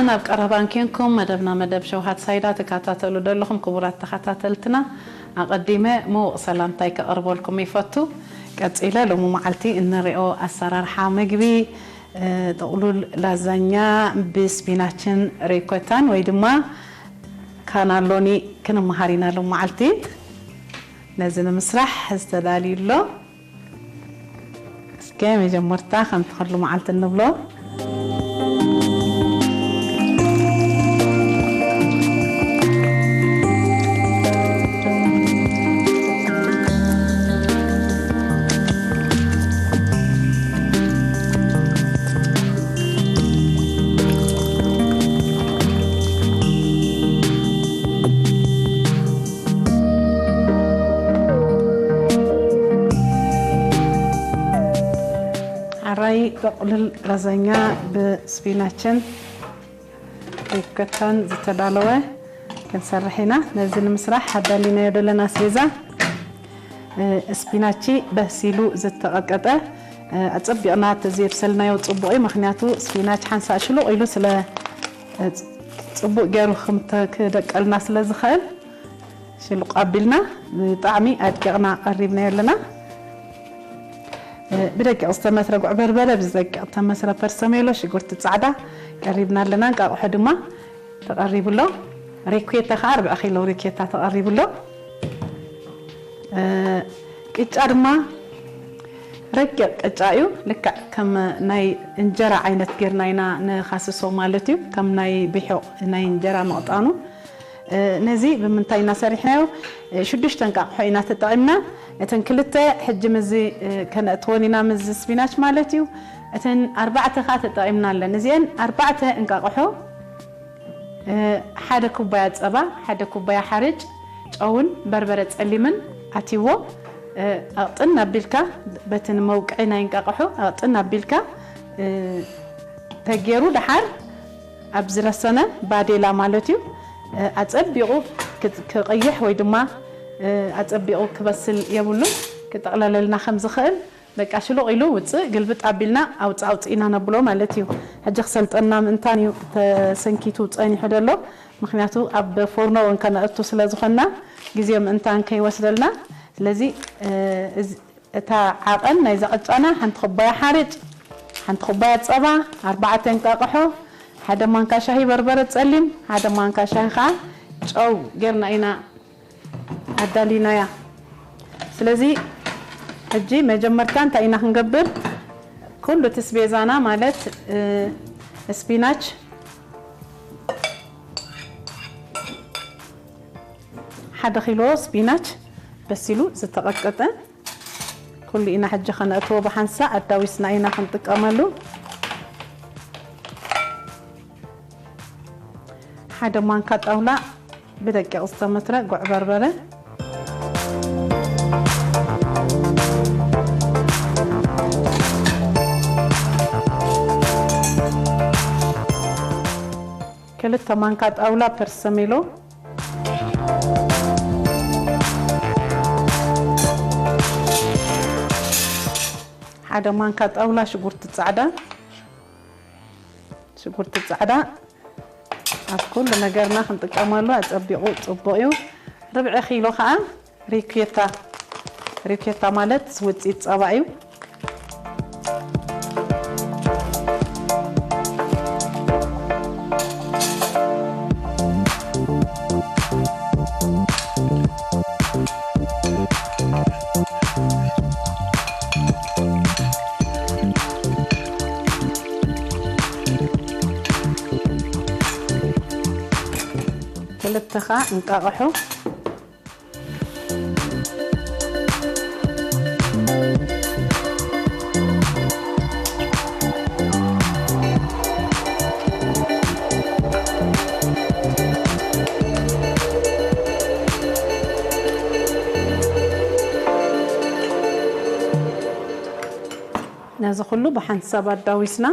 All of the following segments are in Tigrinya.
ናብ ቀረባን ኬንኩም መደብና መደብ ሸውሃት ሳይዳ ትከታተሉ ዘለኹም ክቡራት ተኸታተልትና፣ ኣቐዲመ ምዉቕ ሰላምታይ ከቕርበልኩም ይፈቱ። ቀጺለ ሎሚ መዓልቲ እንሪኦ ኣሰራርሓ ምግቢ፣ እ፣ ጥቕሉል ላዛኛ ብስፒናችን ሪኮታን ወይ ድማ ካናሎኒ ክንመሃር ኢና ሎሚ መዓልቲ። ነዚ ንምስራሕ ዝተዳልዩ ኣሎ። እስከ መጀመርታ ከምቲ ኩሉ መዓልቲ እንብሎ፣ ሓራይ ጥቕልል ላዛኛ ብስፒናችን ሪኮታን ዝተዳለወ ክንሰርሕ ኢና። ነዚ ንምስራሕ ኣዳሊናዮ ዘለና ኣስቤዛ፣ እ፣ ስፒናቺ በሲሉ ዝተቐጥቀጠ፣ እ፣ ኣጸቢቕና ተዘየብሰልናዮ ጽቡቕ እዩ። ምኽንያቱ ስፒናች ሓንሳእ ሽሉቕ ኢሉ ስለ፣ እ፣ ጽቡቕ ገይሩ ክምተ-፣ ክደቀልና ስለ ዝኽእል፣ ሽሉቕ ኣቢልና ብጣዕሚ ኣድቂቕና ቀሪብናዮ ኣለና። እ፣ ብደቂቕ ዝተመስረ ጉዕ በርበረ፣ ብደቂቕ ዝተመስረ ፐርሰሜሎ፣ ሽጉርቲ ጻዕዳ ቀሪብና ኣለና። እንቃቑሖ ድማ ተቐሪቡ ኣሎ። ሪኩታ ኸዓ ኣርብዓ ኪሎ ሪኩታ ተቐሪቡ ኣሎ። እ፣ ቅጫ ድማ ረቂቕ ቅጫ እዩ። ልክዕ ከም ናይ እንጀራ ዓይነት ጌርና ኢና ንኻስሶ ማለት እዩ። ከም ናይ ብሑቕ ናይ እንጀራ ምቕጣኑ። እ፣ ነዚ ብምንታይ ኢና ሰሪሕናዮ? እ፣ ሽዱሽተ እንቃቑሖ ኢና ተጠቒምና። እተን ክልተ ሕጂ ምስዚ፣ እ፣ ከነእትወን ኢና ምስዚ ስፒናች ማለት እዩ። እተን ኣርባዕተ ኸዓ ተጠቒምና ኣለን። እዚአን ኣርባዕተ እንቃቑሖ፣ እ፣ ሓደ ኩባያ ጸባ፣ ሓደ ኩባያ ሓርጭ፣ ጨውን በርበረ ጸሊምን ኣትይዎ። እ፣ ኣቕጥን ኣቢልካ በቲ ንመውቅዒ ናይ እንቃቑሖ ኣቕጥን ኣቢልካ፣ እ፣ ተጌሩ ደሓር ኣብ ዝረሰነ ባዴላ ማለት እዩ። እ፣ ኣጸቢቑ ክት-፣ ክቕይሕ ወይ ድማ፣ እ፣ ኣጸቢቑ ክበስል የብሉን። ክጠቕለለልና ከም ዝኽእል በቃ ሽሉቕ ኢሉ ውጽእ ግልብጥ ኣቢልና ኣውጽእ ኣውጽእ ኢና ነብሎ ማለት እዩ። ሕጂ ክሰልጠና ምእንታን እዩ ተሰንኪቱ ጸኒሑ ደሎ። ምኽንያቱ ኣብ ፎርኖ እውን ከነእቱ ስለ ዝኾንና ግዜ ምእንታን ከይወስደልና። ስለዚ፣ እ፣ እዚ እታ ዓቐን ናይዛ ቅጫና ሓንቲ ኩባያ ሓርጭ፣ ሓንቲ ኩባያ ጸባ፣ ኣርባዕተ እንቃቕሖ፣ ሓደ ማንካ ሻሂ በርበረ ጸሊም፣ ሓደ ማንካ ሻሂ ኸዓ ጨው ጌርና ኢና ኣዳሊናያ። ስለዚ ሕጂ መጀመርታ እንታይ ኢና ክንገብር? ኩሉ እቲ ስቤዛና ማለት፣ እ፣ ስፒናች ሓደ ኪሎ ስፒናች በሲሉ ዝተቐጥቀጠ ኩሉ ኢና ሕጂ ከነእትዎ ብሓንሳእ ኣዳዊስና ኢና ክንጥቀመሉ። ሓደ ማንካ ጣውላ ብደቂቕ ዝተመትረ ጉዕ በርበረ። ክልተ ማንካ ጣውላ ፐርሰሜሎ። ሓደ ማንካ ጣውላ ሽጉርቲ ጻዕዳ። ሽጉርቲ ጻዕዳ ኣብ ኩሉ ነገርና ክንጥቀመሉ ኣጸቢቑ ጽቡቕ እዩ። ርብዒ ኪሎ ከኣ ሪኬታ፣ ሪኬታ ማለት ውጽኢት ጸባ እዩ። ክልተ ኸኣ እንቃቕሖ። ነዚ ኩሉ ብሓንሳብ ኣዳዊስና፣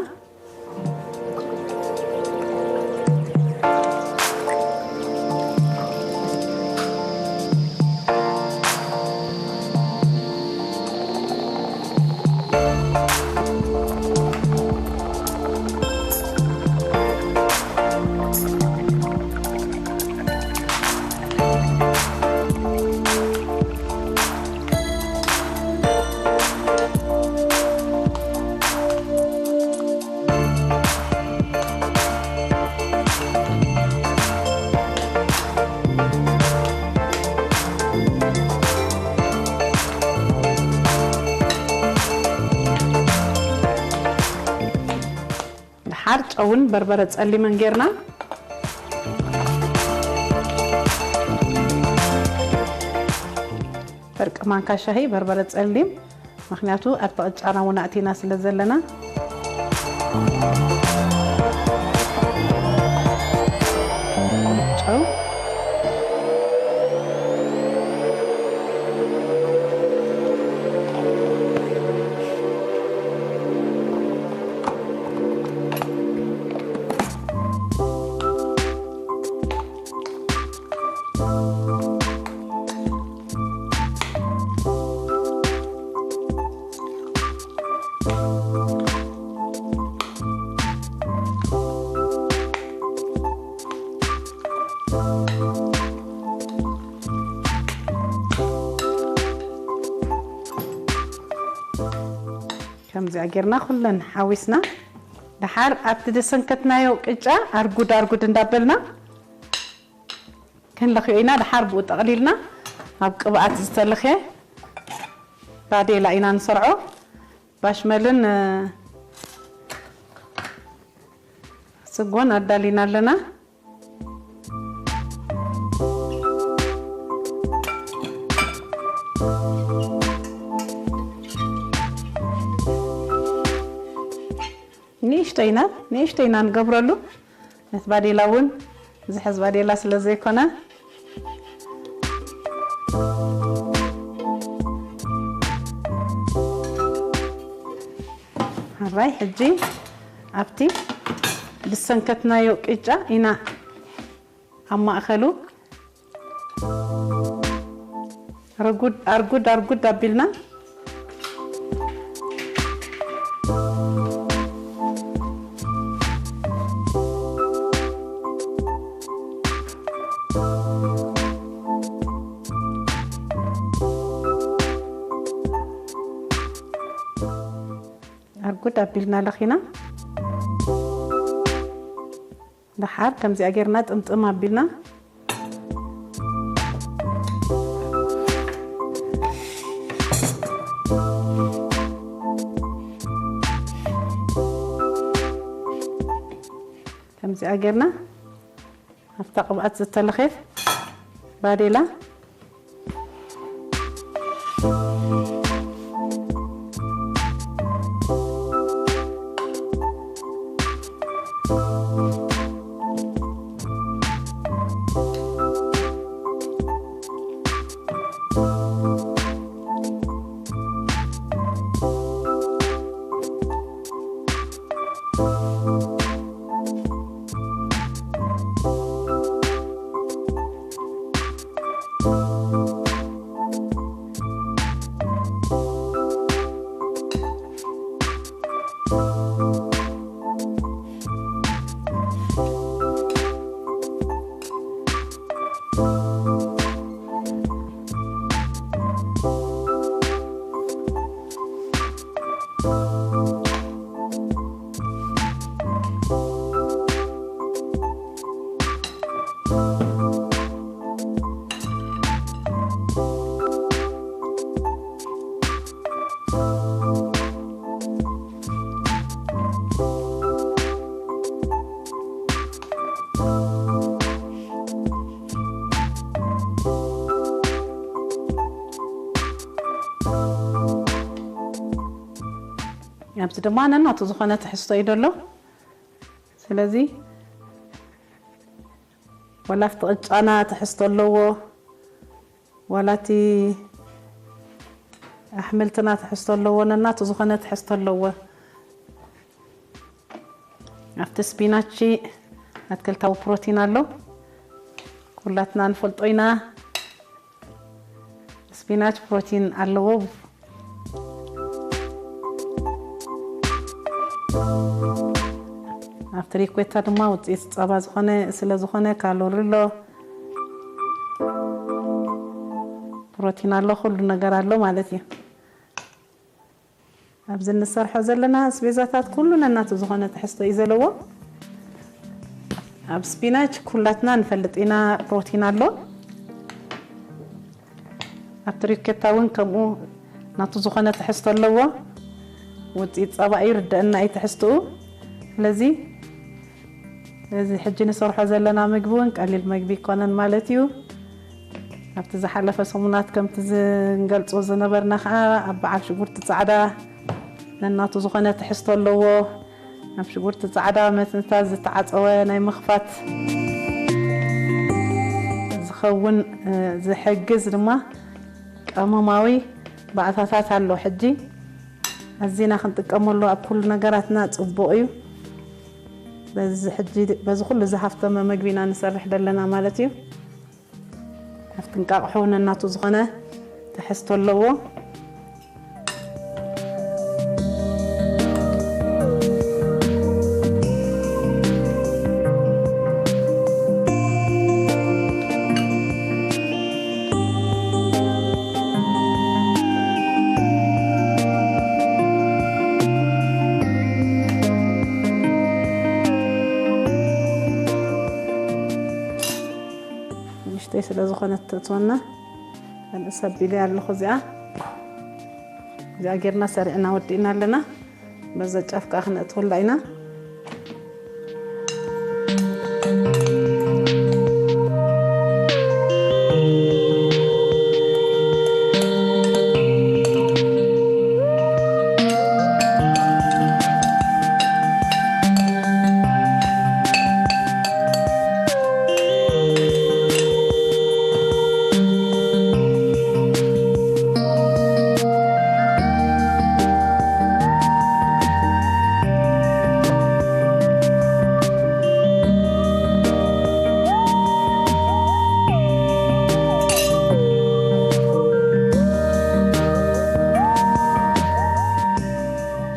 ጨውን በርበረ ጸሊምን ጌርና፣ ፍርቂ ማንካ ሻሂ በርበረ ጸሊም፣ ምኽንያቱ ኣብቲ ቅጫና እውን ኣእቲና ስለ ዘለና። ጨው። ከምዚኣ ጌርና ኩለን ሓዊስና፣ ደሓር ኣብቲ ዝሰንከትናዮ ቅጫ ኣርጉድ ኣርጉድ እንዳበልና ክንለኽዮ ኢና። ደሓር ብኡ ጠቕሊልና ኣብ ቅብኣት ዝተለኽየ ባዴላ ኢና ንሰርዖ። ባሽመልን፣ እ፣ ስጎን ኣዳሊና ኣለና። ንእሽቶ ኢና፣ ንእሽቶ ኢና ንገብረሉ። ነቲ ባዴላ እውን ዝሕዝ ባዴላ ስለ ዘይኮነ። ሕራይ፣ ሕጂ ኣብቲ ዝሰንከትናዮ ቅጫ ኢና ኣብ ማእከሉ ረጉድ፣ ኣርጉድ፣ ኣርጉድ ኣቢልና። ኣርጉድ ኣቢልና ለኺና። ደሓር ከምዚኣ ጌርና ጥምጥም ኣቢልና። ከምዚኣ ጌርና ኣብታ ቅብኣት ዝተለኸት ባዴላ። ኣብዚ ድማ ነናቱ ዝኾነ ትሕዝቶ እዩ ዘሎ። ስለዚ ወላ ኣብቲ ቅጫና ትሕዝቶ ኣለዎ፣ ዋላ እቲ ኣሕምልትና ትሕዝቶ ኣለዎ፣ ነናቱ ዝኾነ ትሕዝቶ ኣለዎ። ኣብቲ ስፒናች ኣትክልታዊ ፕሮቲን ኣሎ፣ ኩላትና ንፈልጦ ኢና። ስፒናች ፕሮቲን ኣለዎ። ኣብቲ ሪኮታ ድማ ውፅኢት ፀባ ዝኾነ ስለ ዝኾነ ካሎሪ ኣሎ፣ ፕሮቲን ኣሎ፣ ኩሉ ነገር ኣሎ ማለት እዩ። ኣብዚ እንሰርሖ ዘለና ኣስቤዛታት ኩሉ ነናቱ ዝኾነ ትሕዝቶ እዩ ዘለዎ። ኣብ ስፒናች ኩላትና ንፈልጥ ኢና ፕሮቲን ኣሎ። ኣብቲ ሪኬታ እውን ከምኡ ናቱ ዝኾነ ትሕዝቶ ኣለዎ። ውፅኢት ፀባ እዩ፣ ርደአና እዩ ትሕዝትኡ። ስለዚ እዚ ሕጂ ንሰርሖ ዘለና ምግቢ እውን ቀሊል ምግቢ ኣይኮነን ማለት እዩ። ኣብቲ ዝሓለፈ ሰሙናት ከምቲ ዝንገልጾ ዝነበርና ከዓ ኣብ በዓል ሽጉርቲ ጻዕዳ ነናቱ ዝኾነ ትሕዝቶ ኣለዎ። ኣብ ሽጉርቲ ጻዕዳ መትንታት ዝተዓጸወ ናይ ምኽፋት ዝኸውን፣ እ፣ ዝሕግዝ ድማ ቀመማዊ ባእታታት ኣሎ። ሕጂ ኣዚና ክንጥቀመሉ ኣብ ኩሉ ነገራትና ጽቡቕ እዩ። በዚ ሕጂ በዚ ኩሉ ዝሃፍተመ መግቢ ኢና ንሰርሕ ዘለና ማለት እዩ። ኣብቲ እንቃቕሖ ነናቱ ዝኾነ ትሕዝቶ ኣለዎ። ንእሽተይ ስለ ዝኾነት ተእትወና፣ ንእስ ኣቢለ ኣለኹ። እዚኣ፣ እዚኣ ጌርና ሰሪዕና ወዲእና ኣለና። በዛ ጫፍ ከዓ ክነእትወላ ኢና።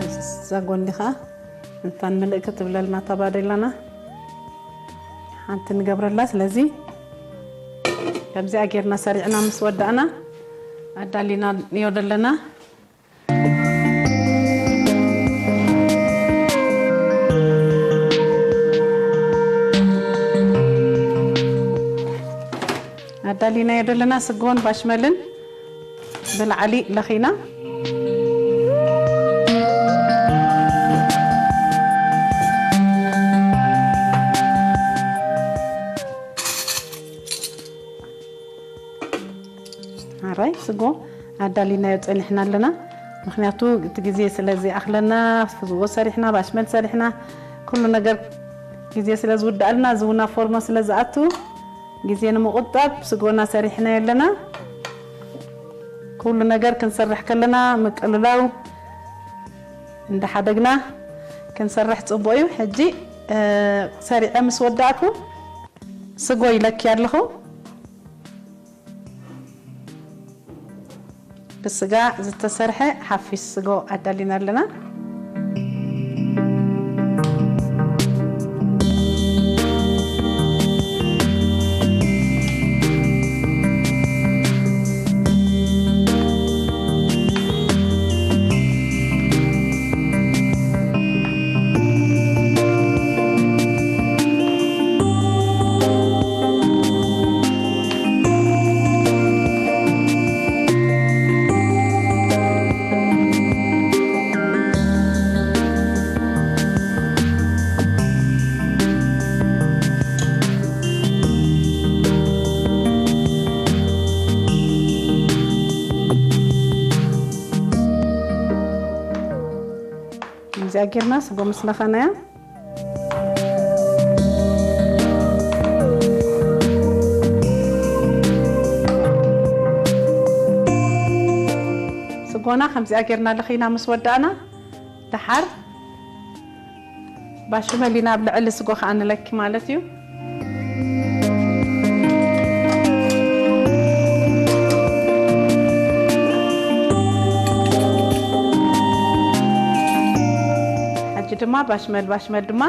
እዛ ጎኒ ኸዓ እንታን ምልእ ክትብለልና እታ ባዴላና ሓንቲ ንገብረላ። ስለዚ ከምዚኣ ጌርና ሰሪዕና ምስ ወዳእና ኣዳሊና ንዮ ዘለና። ኣዳሊናዮ ዘለና ስጎን ባሽመልን ብላዕሊ ለኺና። ኣራይ ስጎ ኣዳሊናዮ ጸኒሕና ኣለና። ምኽንያቱ እቲ ግዜ ስለ ዘይኣኽለና፣ ስጎ ሰሪሕና፣ ባሽመል ሰሪሕና፣ ኩሉ ነገር ግዜ ስለ ዝውድኣልና፣ እዚ እውን ኣብ ፎርኖ ስለ ዝኣቱ፣ ግዜ ንምቑጣብ ስጎና ሰሪሕናዮ ኣለና። ኩሉ ነገር ክንሰርሕ ከለና ምቅልላው እንዳሓደግና ክንሰርሕ ጽቡቕ እዩ። ሕጂ፣ እ፣ ሰሪዐ ምስ ወዳእኩ ስጎ ይለኪ ኣለኹ። ብስጋ ዝተሰርሐ ሓፊስ ስጎ ኣዳሊና ኣለና። እዚኣ ጌርና ስጎ ምስ ለኸናያ፣ ስጎና ከምዚኣ ጌርና ለኺና ምስ ወዳእና፣ ደሓር ባሽመል ኢና ኣብ ልዕሊ ስጎ ኸኣ ንለኪ ማለት እዩ። ሕጂ ድማ ባሽመል፣ ባሽመል ድማ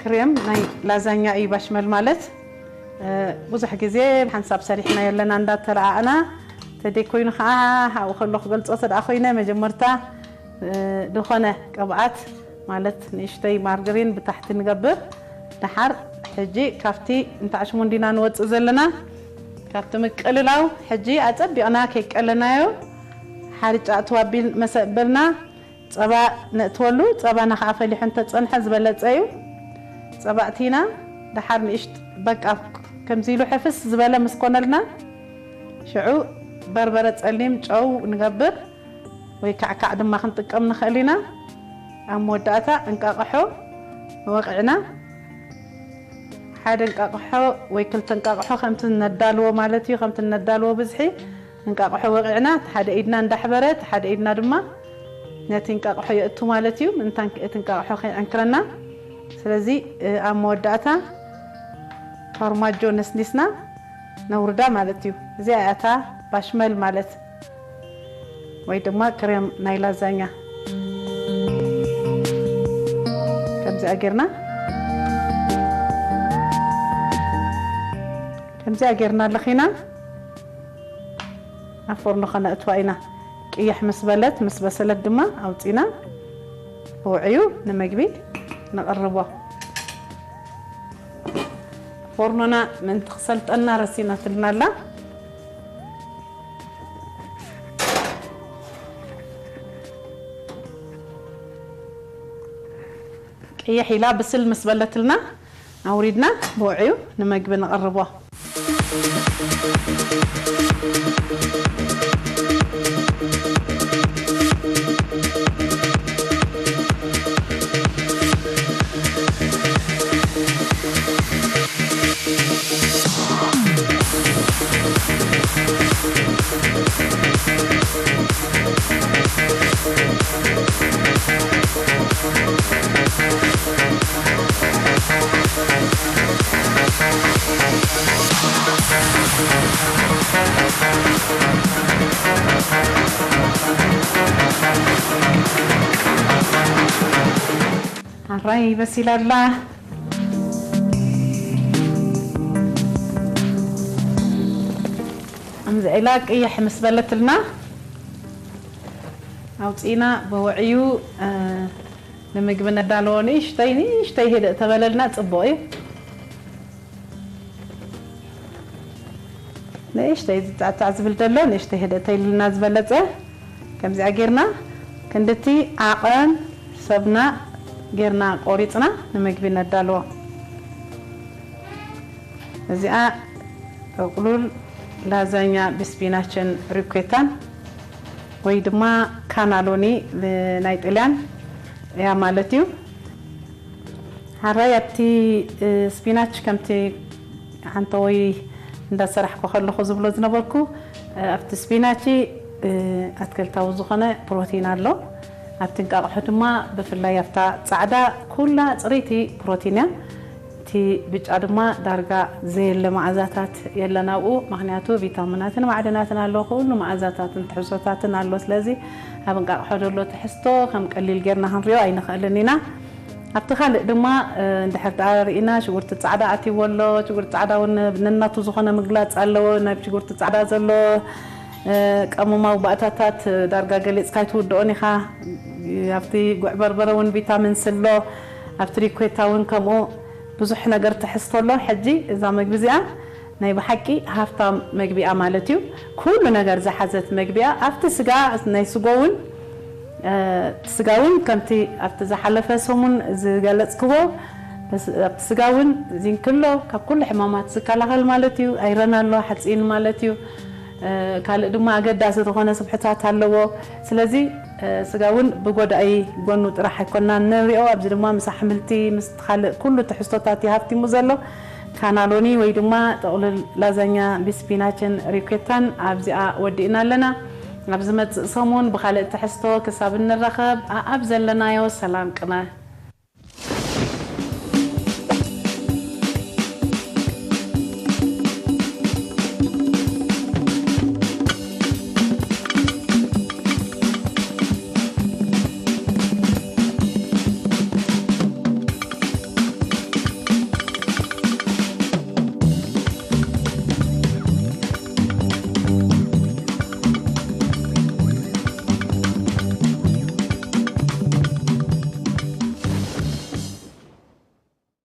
ክሬም ናይ ላዛኛ እዩ። ባሽመል ማለት፣ እ፣ ብዙሕ ግዜ ሓንሳብ ሰሪሕናዮ ኣለና እንዳተረኣእና፣ ተደይ ኮይኑ ኸዓ፣ ኣብኡ ከሎ ክገልጾ ተደኣ ኮይነ፣ መጀመርታ፣ እ፣ ዝኾነ ቅብኣት ማለት ንእሽተይ ማርገሪን ብታሕቲ ንገብር። ደሓር ሕጂ ካብቲ እንታዕ ሽሙ እንዲና ንወጽእ ዘለና፣ ካብቲ ምቅልላው ሕጂ ኣጸቢቕና ከይቀለናዮ ሓርጫ እትዋቢል መሰበልና ጸባ ነእትወሉ። ጸባና ኸዓ ፈሊሑ እንተጸንሐ ዝበለጸ እዩ። ጸባእቲና ደሓር ንእሽት በቃ ከምዚ ኢሉ ሕፍስ ዝበለ ምስ ኮነልና፣ ሽዑ በርበረ ጸሊም፣ ጨው ንገብር፣ ወይ ካዕካዕ ድማ ክንጥቀም ንኽእል ኢና። ኣብ መወዳእታ እንቃቕሖ ወቕዕና፣ ሓደ እንቃቕሖ ወይ ክልተ እንቃቕሖ ከምቲ ነዳልዎ ማለት እዩ፣ ከምቲ ነዳልዎ ብዝሒ እንቃቕሖ ወቒዕና፣ እቲ ሓደ ኢድና እንዳሕበረ፣ እቲ ሓደ ኢድና ድማ ነቲ እንቃቕሖ የእቱ ማለት እዩ። ምእንታን እቲ እንቃቕሖ ከይዕንክረና። ስለዚ፣ እ፣ ኣብ መወዳእታ ፋርማጆ ነስኒስና ነውርዳ ማለት እዩ። እዚኣ እያ እታ ባሽመል ማለት፣ ወይ ድማ ክሬም ናይ ላዛኛ። ከምዚኣ ጌርና፣ ከምዚኣ ጌርና ለኺና ኣብ ፎርኖ ከነእትዋ ኢና። ቅይሕ ምስ በለት፣ ምስ በሰለት ድማ ኣውጺና ብውዕዩ ንምግቢ ነቕርቦ። ፎርኖና ምእንቲ ክሰልጠና ረሲናትልና ኣላ። ቅይሕ ኢላ ብስል ምስ በለትልና ኣውሪድና ብውዕዩ ንመግቢ ነቕርቦ። ኣራይ በሲላ ኣላ። ከምዚ ኢላ ቅይሕ ምስ በለትልና ኣውፂእና ብውዕዩ፣ እ፣ ንምግቢ ነዳለዎ። ንእሽተይ ንእሽተይ ህድእ ተበለልና ፅቡቕ እዩ። ንእሽተይ ዝጻዕጻዕ ዝብል ዘሎ ንእሽተይ ህድእ ተይልና ዝበለጸ። ከምዚኣ ጌርና ክንድቲ ዓቐን ሰብና ጌርና ቆሪጽና ንምግቢ ነዳልዎ። እዚኣ ጥቕሉል ላዛኛ ብስፒናችን ሪኮታን ወይ ድማ ካናሎኒ ብናይ ጥልያን እያ ማለት እዩ። ሓራይ ኣብቲ፣ እ፣ ስፒናች ከምቲ ሓንተወይ እንዳሰራሕኩ ከለኹ ዝብሎ ዝነበርኩ፣ እ፣ ኣብቲ ስፒናች፣ እ፣ ኣትክልታዊ ዝኾነ ፕሮቲን ኣሎ። ኣብቲ እንቃቕሖ ድማ ብፍላይ ኣብታ ጻዕዳ ኩላ ጽርይቲ ፕሮቲን እያ። እቲ ብጫ ድማ ዳርጋ ዘየለ መኣዛታት የለን ኣብኡ፣ ምኽንያቱ ቪታሚናትን ማዕድናትን ኣሎ፣ ኩሉ መኣዛታትን ትሕዝቶታትን ኣሎ። ስለዚ ኣብ እንቃቕሖ ዘሎ ትሕዝቶ ከም ቀሊል ጌርና ክንሪኦ ኣይንኽእልን ኢና። ኣብቲ ካልእ ድማ፣ እ፣ እንድሕር ደኣ ርኢና ሽጉርቲ ጻዕዳ ኣትይዎ ኣሎ። ሽጉርቲ ጻዕዳ እውን ነናቱ ዝኾነ ምግላጽ ኣለዎ። ናብ ሽጉርቲ ጻዕዳ ዘሎ፣ እ፣ ቀመማዊ ባእታታት ዳርጋ ገሊጽካ ኣይትውድኦን ኢኻ። ኣብቲ ጉዕ በርበረ እውን ቪታሚን ሲ ኣሎ። ኣብቲ ሪኮታ እውን ከምኡ ብዙሕ ነገር ትሕዝቶ ኣሎ። ሕጂ እዛ መግቢ እዚኣ ናይ ብሓቂ ሃፍታም መግቢ እያ ማለት እዩ። ኩሉ ነገር ዝሓዘት መግቢ እያ። ኣብቲ ስጋ፣ ናይ ስጎ እውን፣ እ፣ ስጋ እውን ከምቲ ኣብቲ ዝሓለፈ ሰሙን ዝገለጽክዎ፣ በስ-፣ ኣብቲ ስጋ እውን ዚንክ ኣሎ፣ ካብ ኩሉ ሕማማት ዝከላኸል ማለት እዩ። ኣይረን ኣሎ፣ ሓፂን ማለት እዩ። እ፣ ካልእ ድማ ኣገዳሲ ዝኾነ ስብሕታት ኣለዎ። ስለዚ፣ እ፣ ስጋ እውን ብጎዳኢ ጎኑ ጥራሕ ኣይኮንና ንሪኦ። ኣብዚ ድማ ምስ ኣሕምልቲ፣ ምስ ካልእ ኩሉ ትሕዝቶታት እዩ ሃፍቲሙ ዘሎ። ካናሎኒ ወይ ድማ ጥቕልል ላዛኛ ብስፒናችን ሪኮታን ኣብዚኣ ወዲእና ኣለና። ኣብ ዝመጽእ ሰሙን ብኻልእ ትሕዝቶ ክሳብ እንራኸብ፣ ኣኣብ ዘለናዮ ሰላም ቅነ።